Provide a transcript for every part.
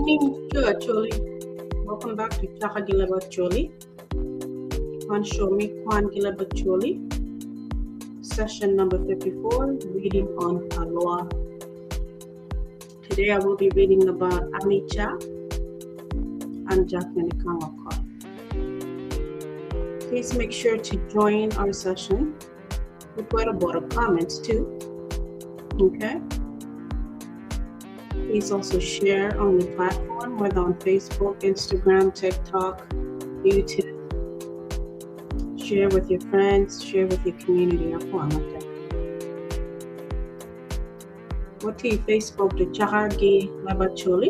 evening, Acholi. Welcome back to Chaka Gileba Choli on Shomi Kwan Gileba Choli, session number 54, reading on Paloa. Today I will be reading about Amica and Jacqueline Kangwakot. Please make sure to join our session. We've got a lot of comments too. Okay. Please also share on the platform, whether on Facebook, Instagram, TikTok, YouTube. Share with your friends, share with your community. What is Facebook the Chahagi Labacholi?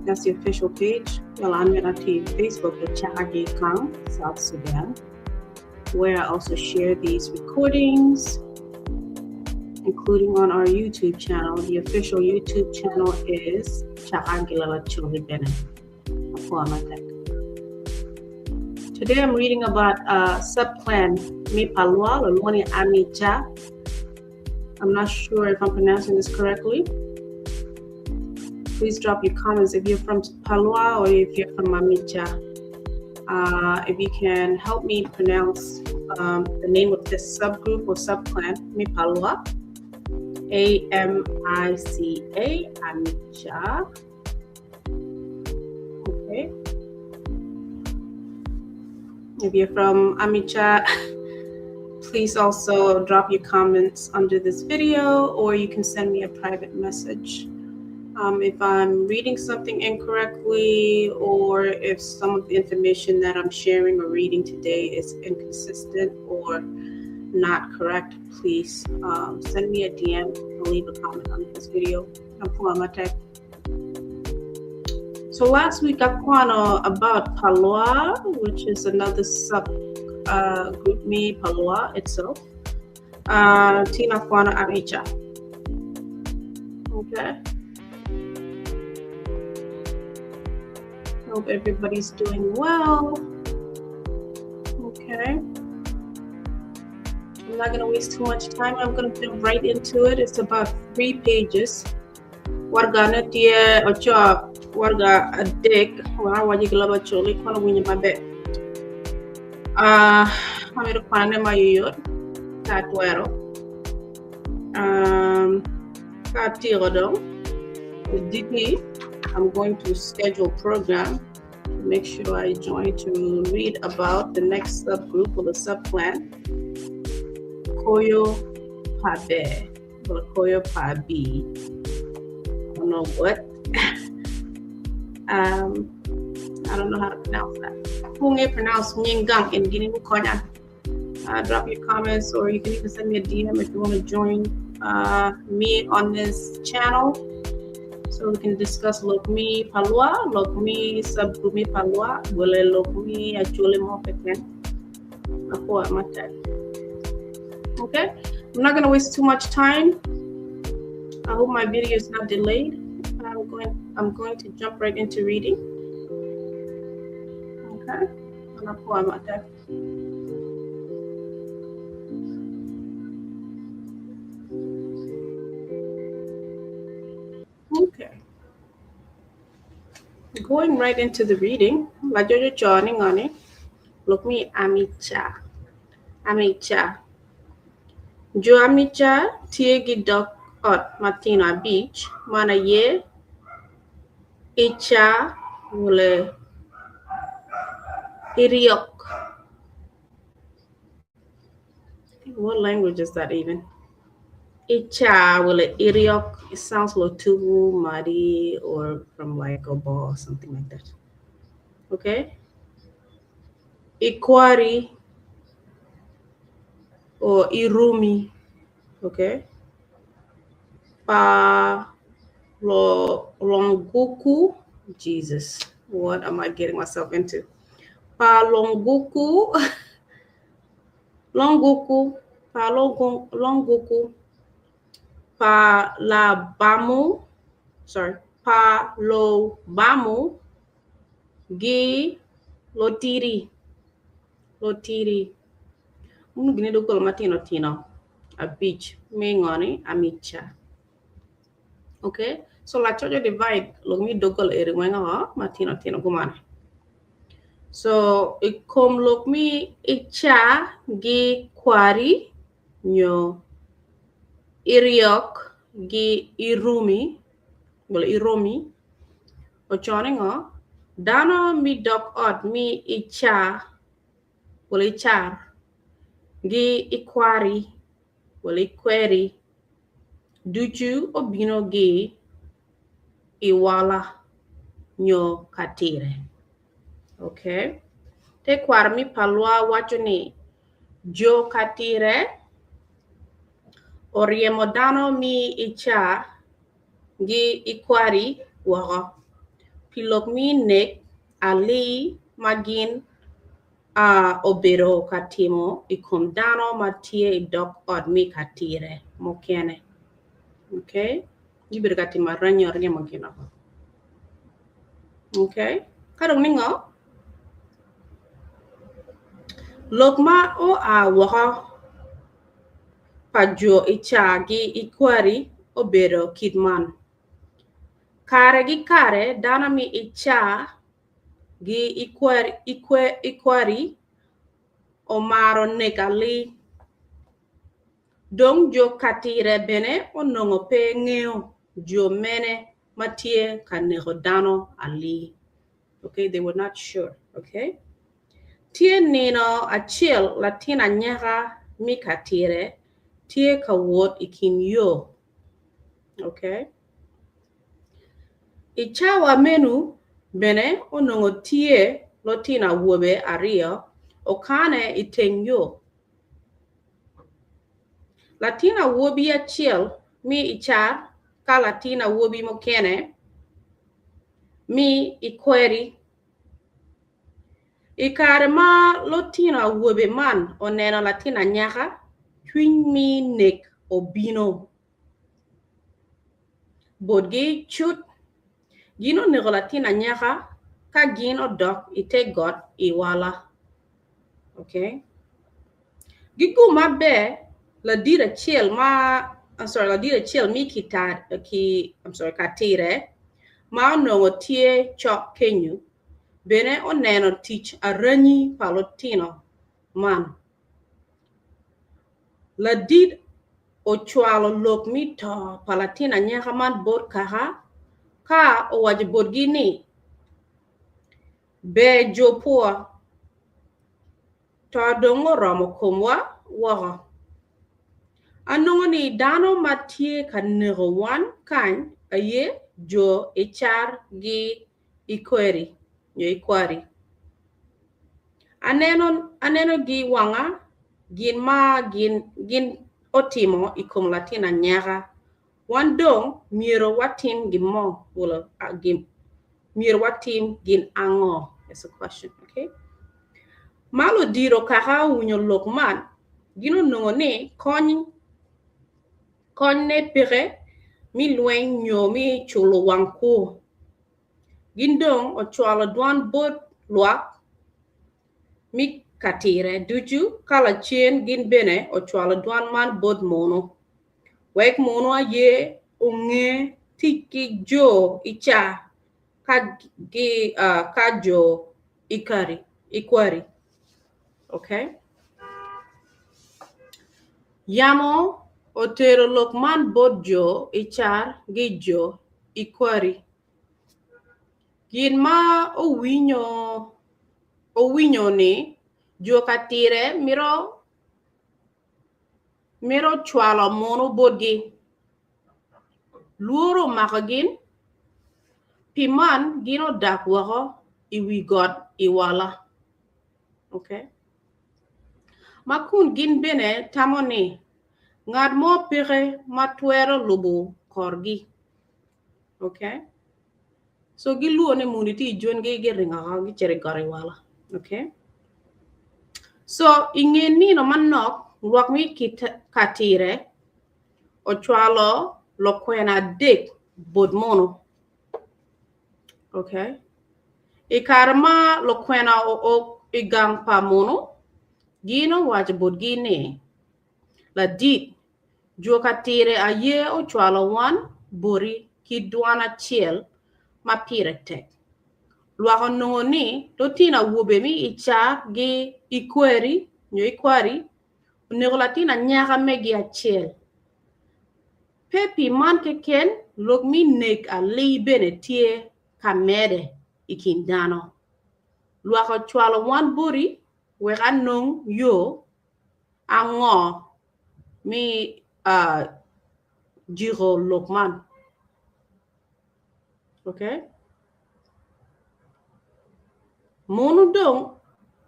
That's the official page. Well, I'm gonna Facebook the Chahagi Kang, South Sudan, where I also share these recordings, including on our YouTube channel. The official YouTube channel is Chahagi Choli Bennett. Today I'm reading about subclan Mi Palua, Loloni Amicha. I'm not sure if I'm pronouncing this correctly. Please drop your comments if you're from Palua or if you're from Amicha. If you can help me pronounce the name of this subgroup or subclan, Mi Palua, A M I C A, Amicha. Okay. If you're from Amicha, please also drop your comments under this video, or you can send me a private message. If I'm reading something incorrectly, or if some of the information that I'm sharing or reading today is inconsistent or not correct, please send me a DM or leave a comment under this video. So last week I kwano about Paloa, which is another sub group me Paloa itself. Tina Kwana Amicha. Okay. Hope everybody's doing well. Okay. I'm not gonna waste too much time. I'm gonna jump right into it. It's about 3 pages. Warga tie ocho warga adek wa waji glaba choli kono winya mabe. Amiro kwane mayuyot ka twero. Ka tirodong DP. I'm going to schedule program to make sure I join to read about the next subgroup or the subclan, Koyo Pabe or Koyo Pabi. I don't know what. I don't know how to pronounce that. Who may pronounce Nyingang in Guinea Konya? Drop your comments, or you can even send me a DM if you want to join me on this channel, so we can discuss Lokmi Palua, Lokmi Subgroup Palua, Wele Lokmi Achole Mofeken. Okay, I'm not gonna waste too much time. I hope my video is not delayed. I'm going to jump right into reading. Okay. Okay. Going right into the reading. Look me Amicha. Amicha. Jo Amicha tiegi dok ot Martina Beach mana ye Icha wule Iriok. What language is that even? Icha wule Iriok. It sounds Lotugu, Madi, or from like Obo or something like that. Okay. Ikwari or Irumi. Okay. Pa lo Longuku. Jesus, what am I getting myself into? Pa Longuku. Longuku. Pa Longuku. Pa la bamu. Sorry. Pa lo bamu. Gi lotiri. Lotiri. Unu gine do kolo matino tino. A beach. Mengoni amicha. Okay. So lacoc o divide lok me doggola eri weng o matino tino kumane. So i kom lok me ica gi kwari nyo iryok gi irumi wala iromi ocono ni ngo dano me dog ot me ica wala icar gi ikwari wala ikweri ducu obino gi i wala nyo ka tire. Okay. Tekwaro me palwa waco ni jo ka tire oryemo dano me ica gi ikwari woko pi lok me nek alii ma gin obedo ka timo i kom dano ma tye i dog ot me ka tire mukene. Okay. Gibedo ka timo aranyi ryemo gin woko. Okay. Ka dong ningo? Lok ma oa woko pa jo i ca-gi i kwari obedo kit man, Kare ki kare dano me i ca-gi i kwari omaro nek alii. Dong jo katire bene onongo pe ngeyo jo mene ma tye ka neko dano alii. Okay, they were not sure. Okay. Tye nino acel latin anyaka me katire tye ka wot i kin yo. Okay. I cawa meno bene onongo tye lutino awobe aryo okane i teng yo. Latin awobi acel me i car ka latin awobi mukene me i kweri. I kare ma lutino awobe man oneno latin anyaka, cwiny me nek obino botgi cut. Gin oneko latin anyaka ka gin odok i te got i wala. Okay. Gigum maber ladit acel ma I'm sorry, ladit acel me ki I'm sorry, katire ma onongo tye cok kenyu bene oneno tic aranyi pa lutino man. Ladit ocwalo lok me to pa latin anyaka man bot kaka ka owaco botgi ni, Ber jo pwo, to dong oromo komwa woko. Anongo ni dano ma tye ka neko wan kany aye jo icar gi ikweri nyo ikwari. Aneno, aneno gi wanga gin ma gin, gin otimo i kom latin anyaka. Wan dong myero watim gin mo, gin, myero watim gin ango? It's a question, okay? Ma ludiro kaka owinyo lok man, gin onongo ni kony kony ne peke mi lweny nyo mi culo wang kwo. Gin dong ocwalo dwan bot lwak mi katire ducu ka lacen gin bene ocwalo dwan man bot munu wek munu aye onge tic ki jo ica ka gi ka jo ikari ikwari. Okay. Yamo otero lok man bot jo icar gi jo ikwari. Gin ma owinyo owinyo ni jo katire mito mito cwalo munu botgi. Lworo omako gin, pi man gin odak woko i wi got i wala. Okay. Ma kun gin bene tamo ni ngat mo peke ma twero lubo korgi. Okay. So gilwor ni muni tye i jwengi giringo oko gicito i got i wala. Okay. So i nge nino manok lwak me katire ocwalo lukwena adek bot munu. Okay. I kare ma lukwena oo i gang pa munu, gin owaco botgi ni, Ladit, jo katire aye ocwalo wan boti. ki dwan acel ma pire tek. Lwak onongo ni lutino awobe mi icar gi ikweri nyo ikwari oneko latin anyaka megi acel. Pe pi man keken, lok mi nek alii bene tye ka mede i kin dano. Lwak ocwalo wan boti wek anong yo ango mi jiko lok man. Okay? Munu dong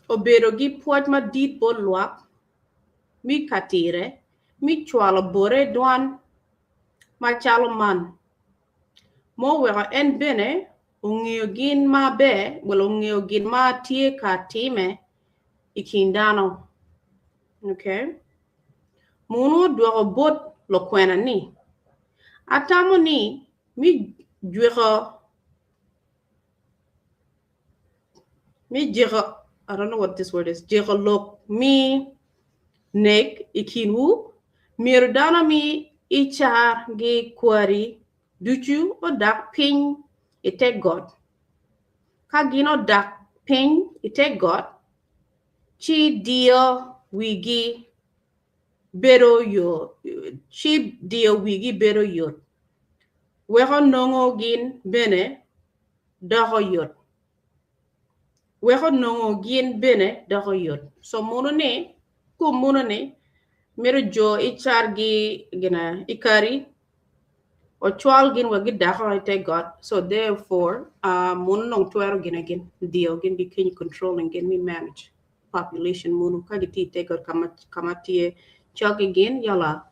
obedo gi pwoc madit bot lwak mi katire mi cwalo bote dwan macalo man, ma oweko en bene ongeyo gin maber, well ongeyo gin ma tye ka time i kin dano. Okay. Munu odwoko bot lukwena ni, Atamo ni mi jwiko mi jiko I don't know what this word is jiko lok mi nek i kinwu myero dano mi icar gi kwari ducu odak piny i te got ka gin odak piny i te got ci diyo wigi bedo yot ci diyo wigi bedo yot weko nongo gin bene doko yot weko nongo gin bene doko yot so munu ni ku munu ni mito jo icar gi gina ikari ocwal gin wek gidako i te got so therefore uh, munu nong twero gine gin diyo gin gi kenyo controlling gin mi manage population munu ka gitye i te got kama kama tye cok ki gin yala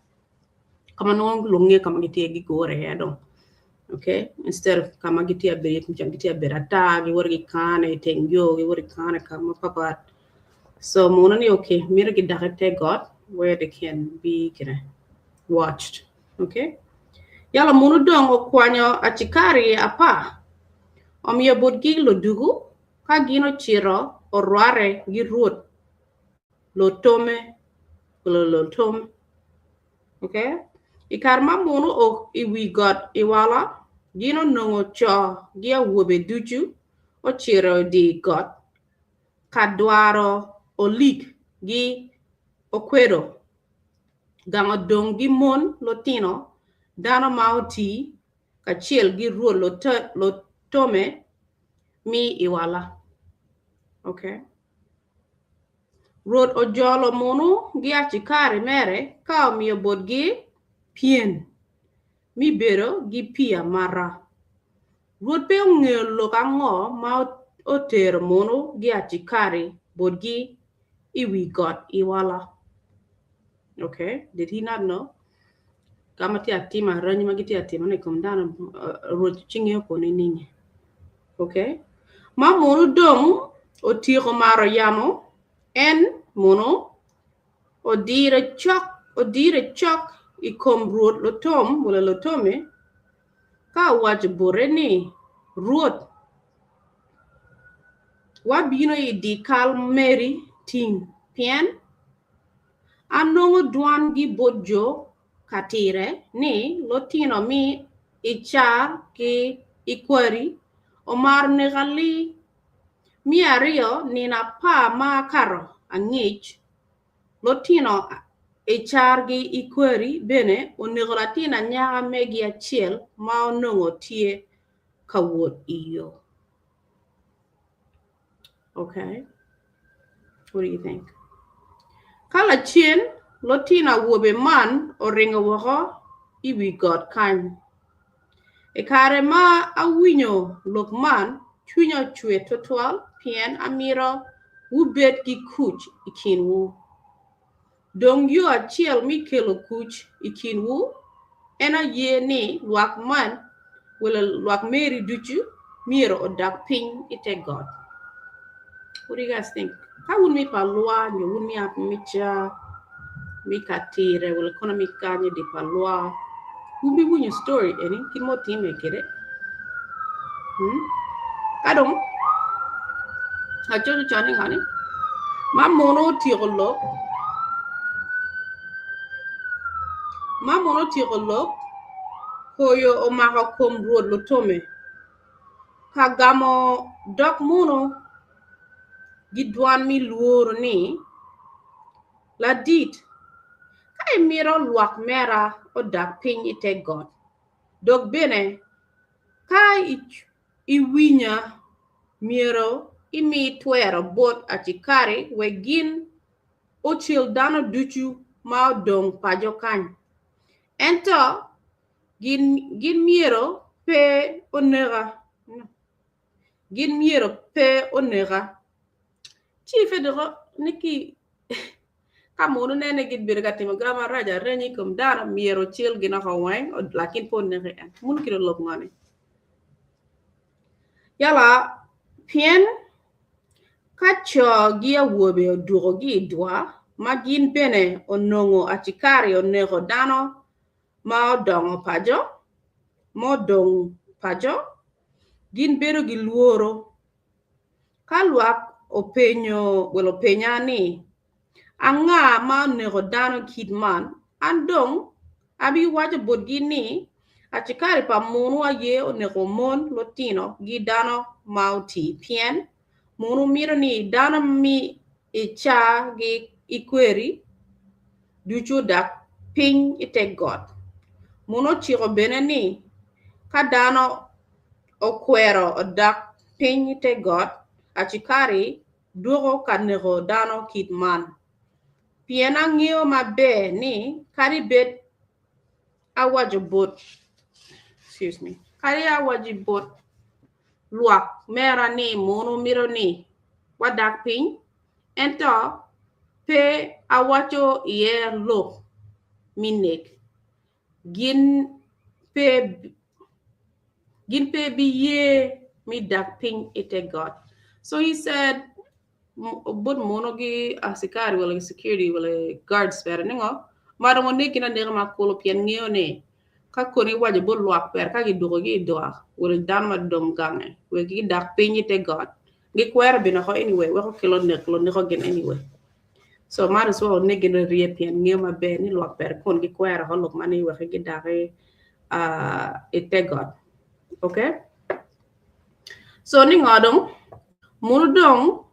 kama nongo lunge kama gitye gigure iye dong okay instead of kama gitye abedo gitye abedo ata giwoto gikane i teng yo giwoto gikane ka ma papat so munu ni okay mito gidak i te got where they can be gine watched okay yala munu dong okwanyo acikari apar omiyo botgi ludugu ka gin ocito orwate gi Rwot lotome lotom okay i kare ma munu ok i wi got i wala gin onongo co gi awobe ducu ocito i dye got ka dwaro olik gi okwedo gang odong gi mon lutino dano ma oti kacel gi rwot lotome mi i wala okay Rwot ojolo munu gi acikari mere ka omiyo botgi pyen mi bedo gi pii amata. Rwot pe ongeyo lok ango ma otero munu gi acikari botgi i wi got Iwala. Okay, did he not know? Ka ma tye atima aranyi ma gitye atimone i kom dano, Rwot ci ngeyo ko nining? Okay. Ma munu dong otyeko maro yamo, en munu odire cok, odire cok i kom Rwot lutom, wala lutome, ka owaco bote ni, Rwot, wabino i dyekal meri tin, pien Anongo dwangi bot jo ka tire ni lutino mi icar ki ikwari omaro neko alii mi aryo nino apar ma akato angec lutino icar gi ikwari bene oneko latin anyaka megi acel ma onongo tye ka wot iyo. Okay. What do you think? Ka lacen, lutino awobe man oringo woko i wi got kany. I kare ma awinyo lok man, cwinya ocwer twatwal pien amito wubed ki kuc i kinwu. Dong yo acel me kelo kuc i kinwu en aye ni lwak man wala lwak meri ducu myero odak piny i te got. What do you guys think? Ka wun mi pa lwa nyo wun mi amica mi katire wala kono mi kany di pa lwa wun bi winyo story eni kit ma otime kede. Hmm? Ka dong acoco con ni ngani ma mono otyeko lok ma mono otyeko lok. Koyo omako kom Rwot Lutome. Ka gamo dog muno gi dwan me lworo ni, Ladit, ka imito lwak mera odak piny i te got, dok bene ka iwinya, myero imi twero bot acikari wek gin ocel dano ducu ma odong paco kany. Ento gin myero pe oneka. Gin myero pe oneka. Ci pe doko ni ki ka mono nene gin bedo ka timo gin marac areny i kom dano myero ocel gin oko weng lakin pe oneki en. Mono kit lok ngoni? Yala pien ka co gi awobe odwogo gi i dwa ma gin bene onongo acikari oneko dano ma odongo paco, ma odong paco, gin bedo gi lworo. Ka lwak openyo well openya ni, 'Anga ma oneko dano kit man? An dong abiwaco botgi ni, 'Acikari pa munu aye oneko mon, lutino, ki dano ma otii, pien munu mito ni dano me ica ki ikweri ducu odak piny i te got. Munu ociko bene ni ka dano okwero odak piny i te got, acikari dwoko ka neko dano kit man. Pien angeyo maber ni kadi bed awaco bot excuse me, kadi awaco bot lwak mera ni munu mito ni wadak piny, ento pe awaco iye lok me nek. Gin pe gin pe biye me dak piny i te got. So he said, bot muno gi asikari wala security wala guards bene ningo ma dong onek gin aneka ma kulu pien ngeyo ni ka koni iwaco bot lwak ber ka gidwokogi i dwa wala dano ma dong gange wek gidak piny i te got gikwero bene oko anyway weko kelo nek luneko gin anyway. So might as well onek gin arye pien ngeyo maber ni lwak ber kun gikwero oko lok man ni wek gidaki i te got. Okay? So ni ngo dong? Munu dong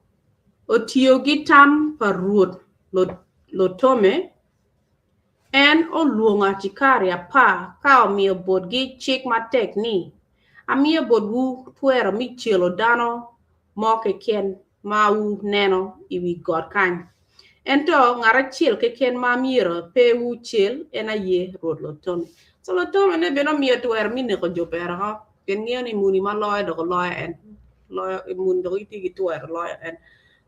otiyo ki tam pa Rwot Lotome, en olwongo acikari apar ka omiyo botgi cik matek ni, Amiyo botwu twero me celo dano mo keken ma wuneno i wi got kany. Ento ngat acel keken ma myero pe wucel en aye Rwot Lotome. So Lotome ne bene omiyo twero me neko jo pere oko pien ngeyo ni muni ma loyo dok oloyo en loyo muni dok gitye ki twero loyo en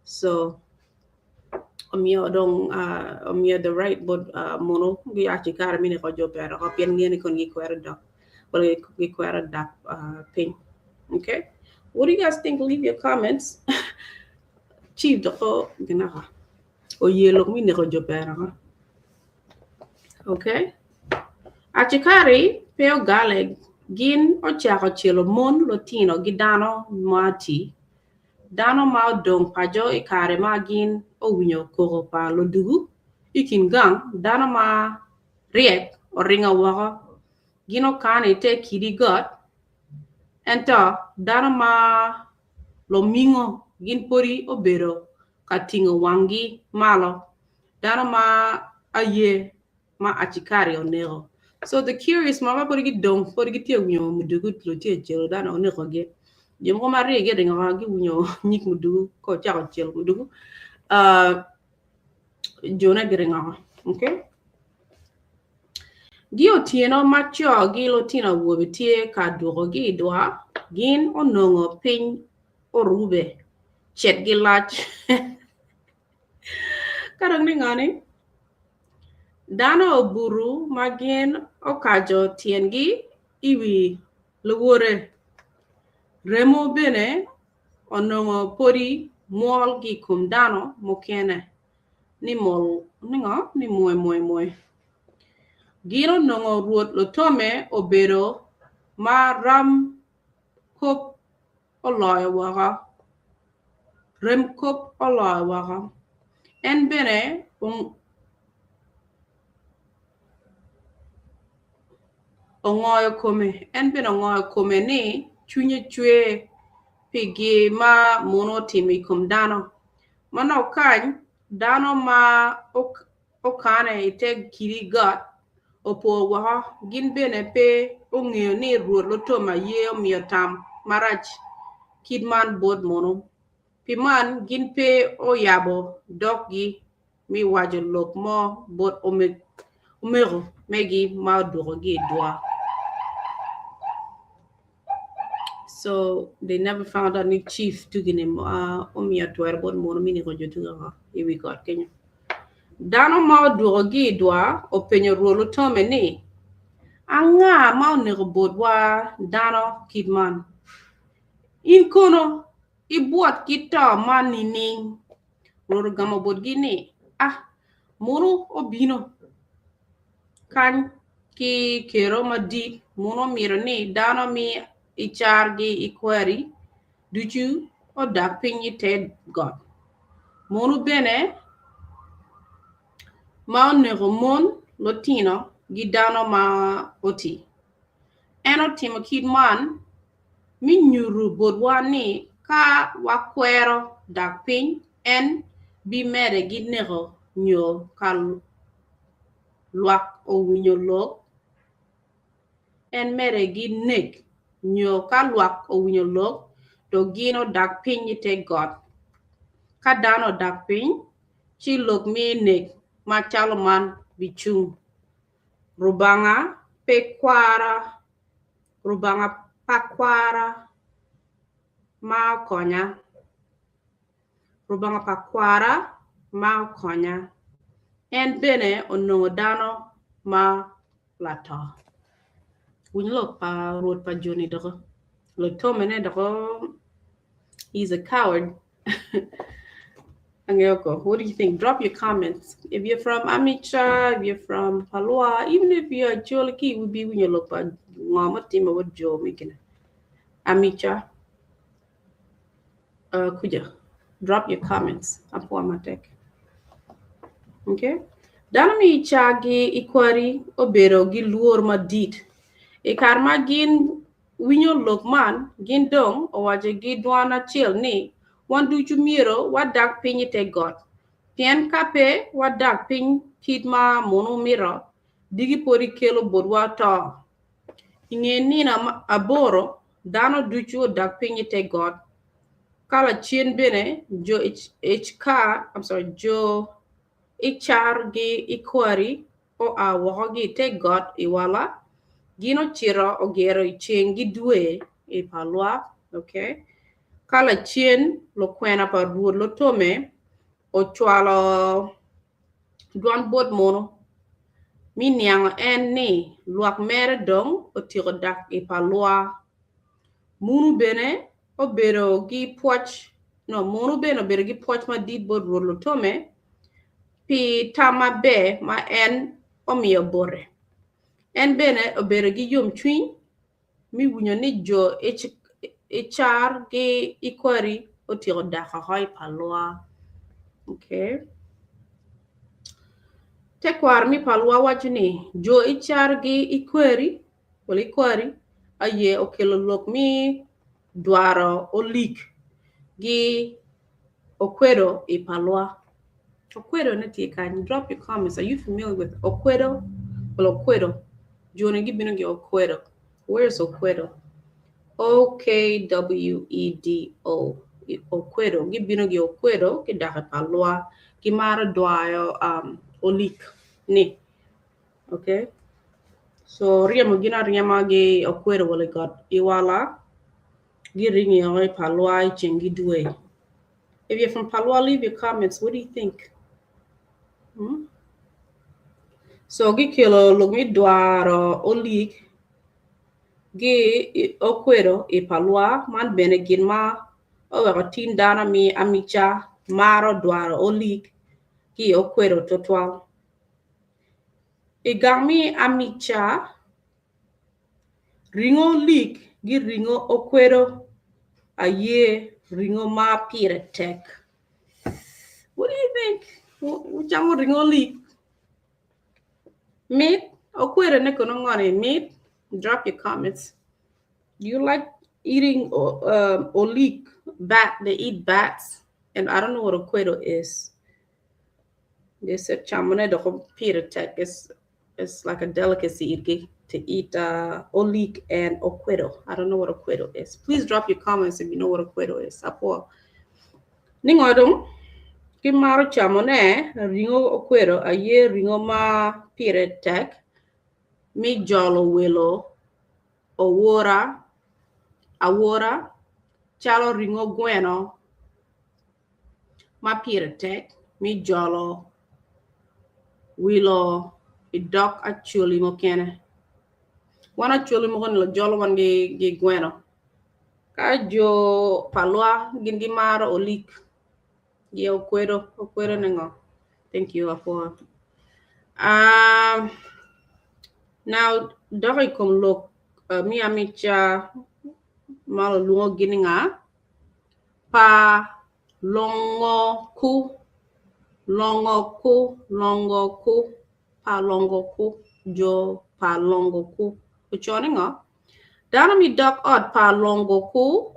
so omiyo dong omiyo the right bot munu giyac i kare me neko jo pere oko pien ngeyo ni koni gikwero dok gikwero dak piny. Okay, what do you guys think? Leave your comments. Chief doko ginaka oye lok mi neko jo pera ka. Okay. Acikari pe ogale gin ocako celo mon lutino gi dano ma tii. Dano ma odong paco i kare ma gin owinyo koko pa ludugu i kin gang, dano ma ryek oringo woko. Gin okane i te kidi got Ento dano ma lumingo gin podi obedo ka tingo wanggi malo, dano ma aye ma acikari oneko. So the curious mo ma podi gidong podi gitye ka winyo muduku tye ka celo dano onekogi. Jo mogo ma ryegi oringo woko giwinyo nyig muduku ka ocako celo muduku jone giringo woko. Okay. Gi otyeno ma co ki lutino awobe tye ka dwokogi i dwa, gin onongo piny orube citgi lac. Ka dong ni ngoni, dano obuto ma gin okaco tyengi i wi luwote, remo bene onongo podi mwol ki i kom dano mukene. ni mol ni ngo ni mwe mwe mwe. Gin onongo Rwot Lutome obedo ma ram kop oloyo woko, rem kop oloyo woko. En bene Ongoyo kome, en bene ongoyo kome ni cwinye cwer pi gi ma munu otimo i kom dano. Manok kany, dano ma okane i te kidi got opo woko, gin bene pe ongeyo ni Rwot Lutome aye omiyo tam marac kit man bot munu. Pi man, gin pe oyabo doggi me waco lok mo bot omego megi ma odwokogi i dwa. So they never found out ni chief tugi-ni omiyo twero bot munu me neko jo tugi oko i wi got kenyo. Dano ma odwokogi i dwa openyo Rwot Lutome ni, Anga ma oneko botwa dano kit man? In kono ibwot ki to man nining? Rwot ogamo botgi ni, A, munu obino kany ki kero madit, munu omito ni dano mi icargi i kweri ducu odak piny i te got. Munu bene ma oneko mon, lutino, ki dano ma oti. En otimo kit man me nyuto botwa ni ka wakwero dak piny, en bimedde ki neko nyo ka lwak owinyo lok, en medde ki nek nyo ka lwak owinyo lok dok gin odak piny i te got. Ka dano odak piny, ci lok me nek macalo man bicung. Rubanga pe kwara, Rubanga pa kwara ma okonya, Rubanga pa kwara ma okonya, en bene onongo dano ma lato. Winy lok pa Rwot pa joni doko, lutomene doko, he's a coward. Angeyo ko, what do you think? Drop your comments. If you're from Amica, if you're from Palua, even if you're Acholi ki iwi biwinyo lok pa ngo ma timme bot jo me kine. Amica, uh, kuja. Drop your comments. Apwa matek. Okay? Dano mi icagi ikwari obedo gi luor madit. I kare ma gin winyo lok man, gin dong owaco ki dwan acel ni, Wan ducu myero wadak piny i te got, pien ka pe wadak piny kit ma munu mito, diki pwod ikelo botwa to. I nge nino aboro, dano ducu odak piny i te got, ka lacen bene jo Icar ki Ikwari oa woko ki i te got i wala, gin ocito ogero i ceng ki dwe i pa lwak, okay. Ka lacen lukwena pa Rwot Lutome ocwalo dwan bot munu mi niango en ni lwak mere dong otyeko dak i pa lwa. Munu bene obedo ki pwoc, no, munu bene obedo ki pwoc madit bot Rwot Lutome pi tam maber ma en omiyo bote. En bene obedo ki yomcwiny me winyo ni jo Icar ki Ikwari otyeko dak oko i Palwa. Okay. Tekwaro me Palwa waco ni jo Icar ki Ikweri wala Ikwari aye okelo lok me dwaro olik gi Okwedo i Palwa. Okwedo ne tye kany. Drop your comments. Are you familiar with Okwedo? Well, Okwedo. Joni gibino gi Okwedo. Where is Okwedo? O-K-W-E-D-O. Okwedo. Gibino gi Okwedo gidok i Palwa. Gimaro dwayo um, olik ni. Okay. So ryemo gin aryema gi Okwedo wala i got Iwala. Giringi oko i Palwa i ceng gi dwe. If you're from Palwa, leave your comments. What do you think? Hmm? So gikelo lok me dwaro olik gi okwedo i Palwa man bene gin ma oweko tin dano mi amica maro dwaro olik ki okwedo tutwal. I gang mi amica Ringo olik gi ringo okwedo aye ringo ma pire tek. What do you think? Wucamo ringo olik? Mit? Okwedo ne kono ngo ni mit? Drop your comments. Do you like eating olik bat? They eat bats, and I don't know what okwero is. They said chamone doko pire tek. It's like a delicacy to eat olik and okwero. I don't know what okwero is. Please drop your comments if you know what okwero is. Apo. Ningo dong gimaro camone ringo okwero aye ringo ma pire tek mi jolo welo owora awora calo ringo gweno ma pire tek mi jolo wilo i dog acholi mukene. Wan acholi mogo ni lajolo wan gi gweno. Ka jo pa lwa gin gimaro olik ye okwedo okwedo ni ngo. Thank you apwoyo. Now dok i kom lok mi amica ma walwongogi ni nga pa longo ku longo ku longo ku pa longo ku jo pa longo ku ocoyo ni ngo dano mi dok ot pa longo ku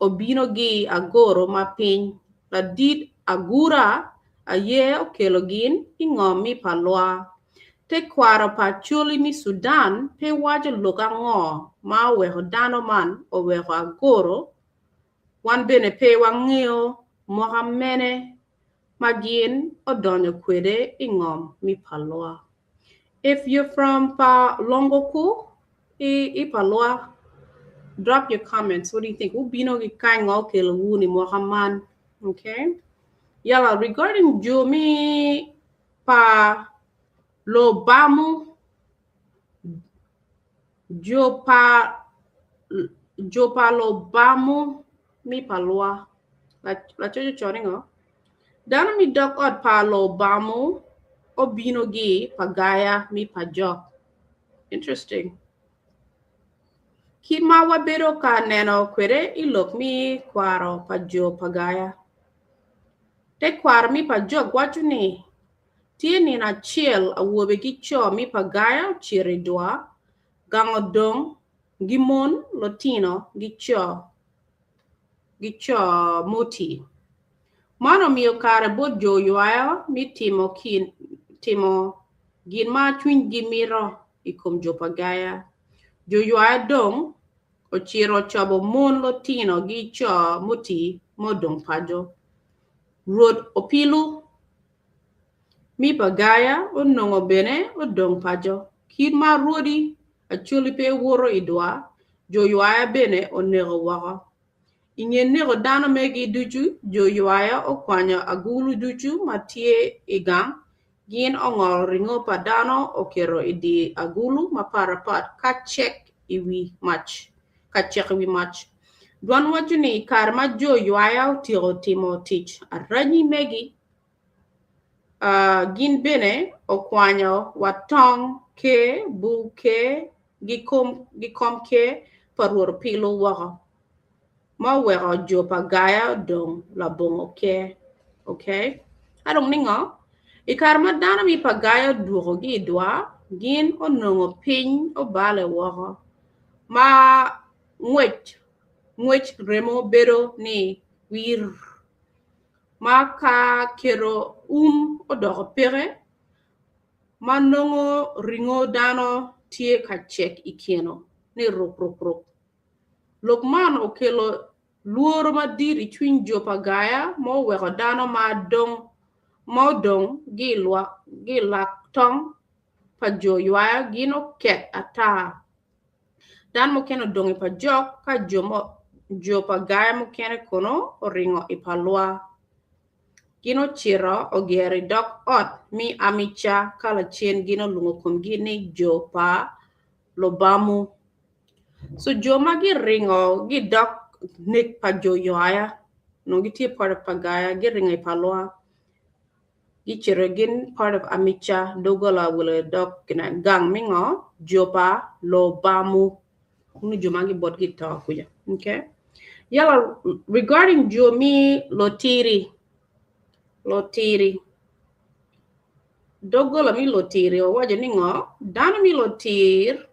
obino gi agoro ma piny ladit agura aye okelo gin i ngom mi pa lwa tekwaro pa Acholi mi Sudan pe waco lok ango ma oweko dano man oweko agoro wan bene pe wangeyo mwaka mene ma gin odonyo kwede i ngom mi pa lwa. If you're from pa Longoku i pa lwa, drop your comments. What do you think? Ubino gi kany ngo okelo wu ni mwaka man. Okay? Yala, regarding jo mi pa Lobamu, jo pa jo pa Lobamu mi pa lwa. Lacoc ocoyo ni ngo? Dano mi dog ot pa Lobamu obino gi pa Gaya mi pa Jok. Interesting. Kit ma wabedo ka neno kwede i lok mi kwaro pa jo pa Gaya. Tekwaro mi pa Jok waco ni tye nino acel awobe ki co mi pa Gaya ocito i dwa, gango dong gi mon lotino gi co gi co muti. Man omiyo kare bot jo ywaya mi timo kin timo gin ma cwinygi mito i kom jo pa Gaya. Jo ywaya dong ocito ocobo mon lotino gi co muti ma odong paco. Rwot Opilu mi pa Gaya onongo bene odong paco. Kit ma rwodi Acholi pe woto i dwa, jo ywaya bene oneko woko. I nge neko dano megi ducu, jo ywaya okwanyo agulu ducu ma tye i gang, gin ongolo ringo pa dano oketo i dye agulu mapatpat ka cek i wi mac. Ka cek i wi mac. Dwan waco ni i kare ma jo ywaya otyeko timo tic aranyi megi, gin bene okwanyo wa tong ker, bur ker, gi kom ker pa Rwot Opilu woko, ma oweko jo pa Gaya odong labongo ker. Okay? Ka dong ningo? I kare ma dano mi pa Gaya odwokogi i dwa, gin onongo piny obale woko, ma ngwec ngwec remo bedo ni wir, ma ka keto um odoko peke, ma nongo ringo dano tye ka cek i keno ni ruk ruk ruk. Lok man okelo lworo madit i cwiny jo pa Gaya ma oweko dano ma odong gi i lak tong pa jo ywaya gin oket ata. Dano mukene odong i pa Jok ka jo pa Gaya mukene kono oringo i pa Lwa. Gin ocito ogero i dog ot mi Amica ka lacen gin olwongo komgi ni jo pa Lobamu. So jo ma giringo gidok nek pa jo Yoaya, onongo gitye part of pa Gaya, giringo i pa Lwa. Gicito gin part of Amica, doggola wilo dog gang mi ngo? Jo pa Lobamu. Kunu jo ma gibotgi to kuca. Okay? Yala, regarding jo mi Lotiri, Lotiri, doggola mi Lotiri owaco ni ngo? Dano mi Lotir.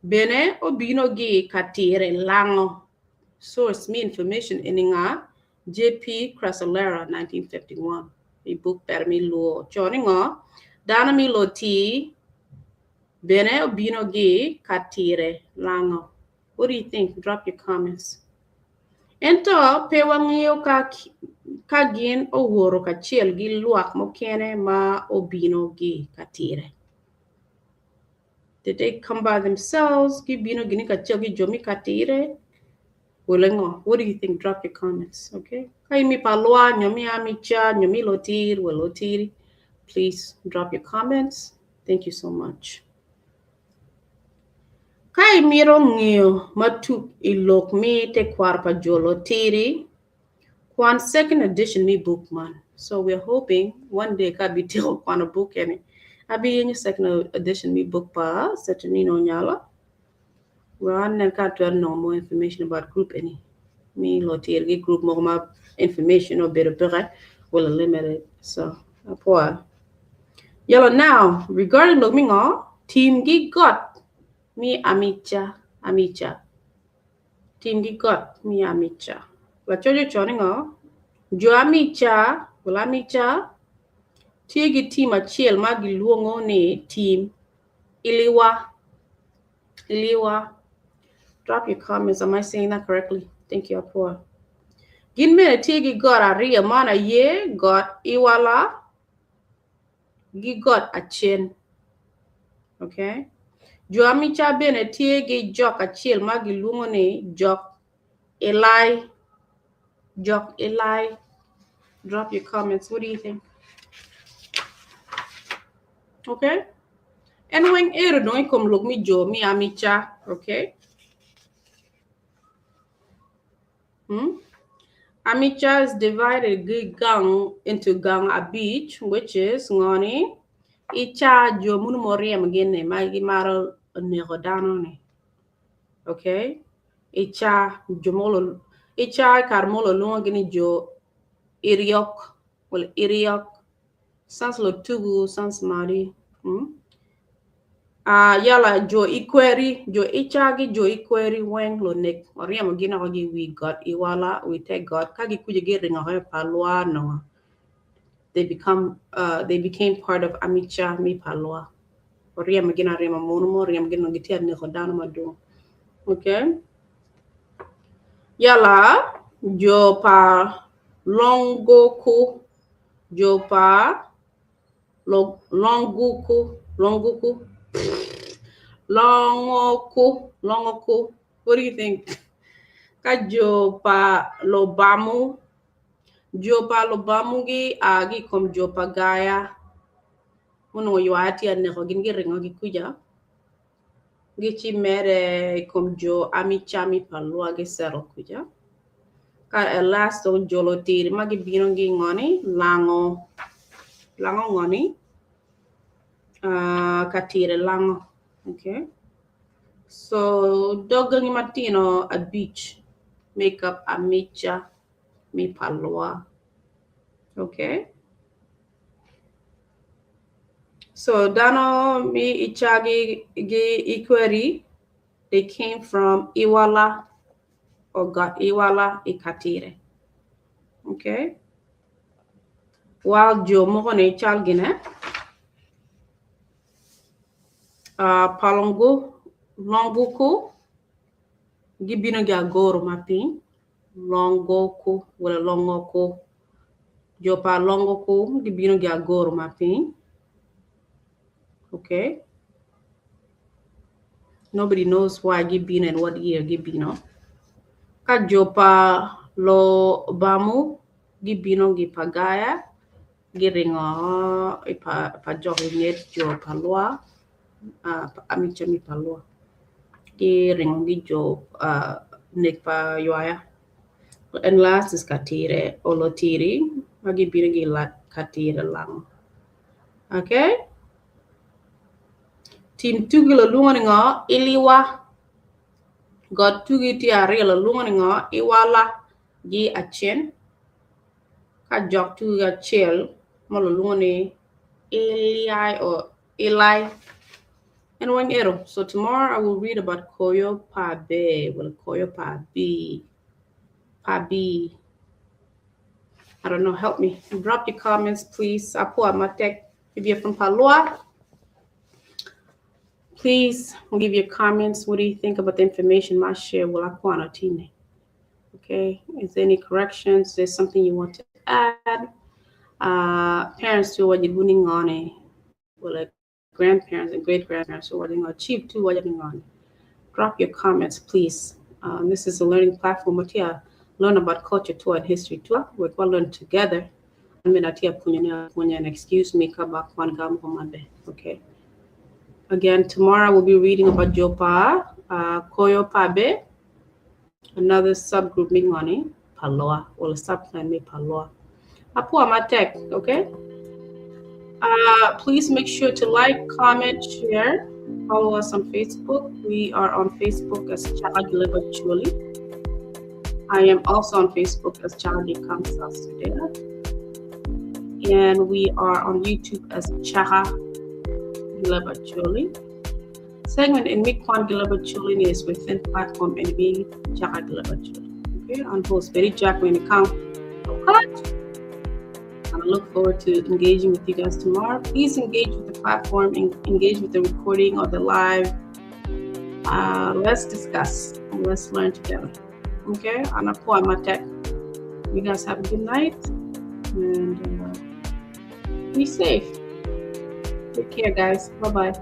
Bene obino gi ka tire lango. Source me information eni nga? JP Crasolera 1951 i buk pere me Luo co ni ngo? Dano me Lotii bene obino gi ka tire lango. What do you think? Drop your comments. Ento pe wangeyo ka ka gin owoto kacel gi lwak mukene ma obino gi ka tire. Did they come by themselves? Gibino gini kacel ki jo me ka tire? Wele ngo? What do you think? Drop your comments, okay? Ka in mi pa lwa, nyo mi amica, nyo mi lotir, wel lotiri, please drop your comments. Thank you so much. Ka imito ngeyo matut i lok me tekwaro pa jo lotiri, kwan second edition me buk man. So we are hoping one day ka abityeko kwano buk eni, abiyenyo second edition me book pa Saturnino Onyala. Wek anen ka atwero nongo more information about group eni me lotiri ki group mogo ma information obedo peke will limited. So apwoyo. Yellow now regarding lok me ngo tim gi got me amica amica tim gi got me amica lacoc ocono ni ngo jo amica wala amica tye gi tim acel ma gilwongo ni tim iliwa iliwa drop your comments am I saying that correctly thank you apwoyo gin bene tye gi got aryo man aye got iwala gi got acen okay jo amica bene tye gi jok acel ma gilwongo ni jok ilai jok ilai drop your comments what do you think okay en weng ero dong i kom lok mi jo mi amica okay Hmm? Amica is divided gang into gang abic, which is ngoni, ica jo munu muryemo gin-ni ma gimaro neko dano-ni. Okay? Ica jo mogo ica i kare mogo lwongogi ni jo iryok, well iryok, sans lutugu, sans mari. Hmm? Ah, yala jo ikweri, jo ica ki jo ikweri weng lunek oryemo gin oko ki wi got iwala wi te got ka gikuco giringo oko i pa lwa nongo they become uh, they became part of amica mi pa lwa oryemo gin aryema munu mo oryemo gin nongo gitye aneko dano madwong okay yala jo pa longoku jo pa Longuku, Longuku, Longoku, Longoku. What do you think? Ka jo pa Lobamu, jo pa Lobamu gi a ki i kom jo pa Gaya munongo ywaya tye aneko gin giringo ki kuca gicimede i kom jo Amicami pa Lwa giceto kuca. Ka at last dong jolo tiri ma gibino gi ngoni lango lango ngoni uh, ka tire lango okay so dog gangi matino abic make up amica mi pa lwa okay so dano mi icagi gi ikweri they came from Iwala or got Iwala i Katire. Okay? While jo mogo ni cal gine uh, Palongo Longuku gibino gi agoro ma piny Longoku wala Longoku jo pa Longoku gibino gi agoro ma piny okay Nobody knows why gibino and what year gibino. Ka jo pa Lobamu gibino gi pa Gaya giringo i pa, pa jok i nget jo pa Lwa uh, amica mi pa Lwa giringo gi jo uh, nek pa Ywaya. And last is Katire Olotiri ma gibino gi Katire Lango. Okay? Tim tugi lulwongo ni ngo? Iliwa. Got tugi tye aryo lulwongo ni ngo? Iwala gi acen. Ka jok tugi acel ma lulwongo ni Iliai or Ilai. And weng ero. So tomorrow I will read about Koyo Pa Be, well, Koyo Pa Bi, Pa Bi. I don't know, help me. Drop your comments, please. Apua Matek. If you're from Palua, please give your comments. What do you think about the information I share? Okay, is there any corrections? Is there something you want to add? Parents who are well, like grandparents and great grandparents who are achieve too. Drop your comments, please. This is a learning platform. Learn about culture too and history too. We're going to learn together. And excuse me, okay. Again, tomorrow we'll be reading about Jopa, Koyo Pabe, another subgroup Mingwani, Paloa, or a subclan me Paloa. Apua Matek, okay? Please make sure to like, comment, share. Follow us on Facebook. We are on Facebook as Chagileba Chuli. I am also on Facebook as Chagi Kamsa Sudea. And we are on YouTube as Chaha Gileba Chuli. Segment in Mikwan Gileba Chuli is within platform and me Chaha Gileba Chuli. Okay, I'm host Betty Jacqueline account. I look forward to engaging with you guys tomorrow. Please engage with the platform and engage with the recording or the live. Let's discuss and let's learn together. Okay, Anapua Matek. You guys have a good night and be safe. Take care, guys. Bye bye.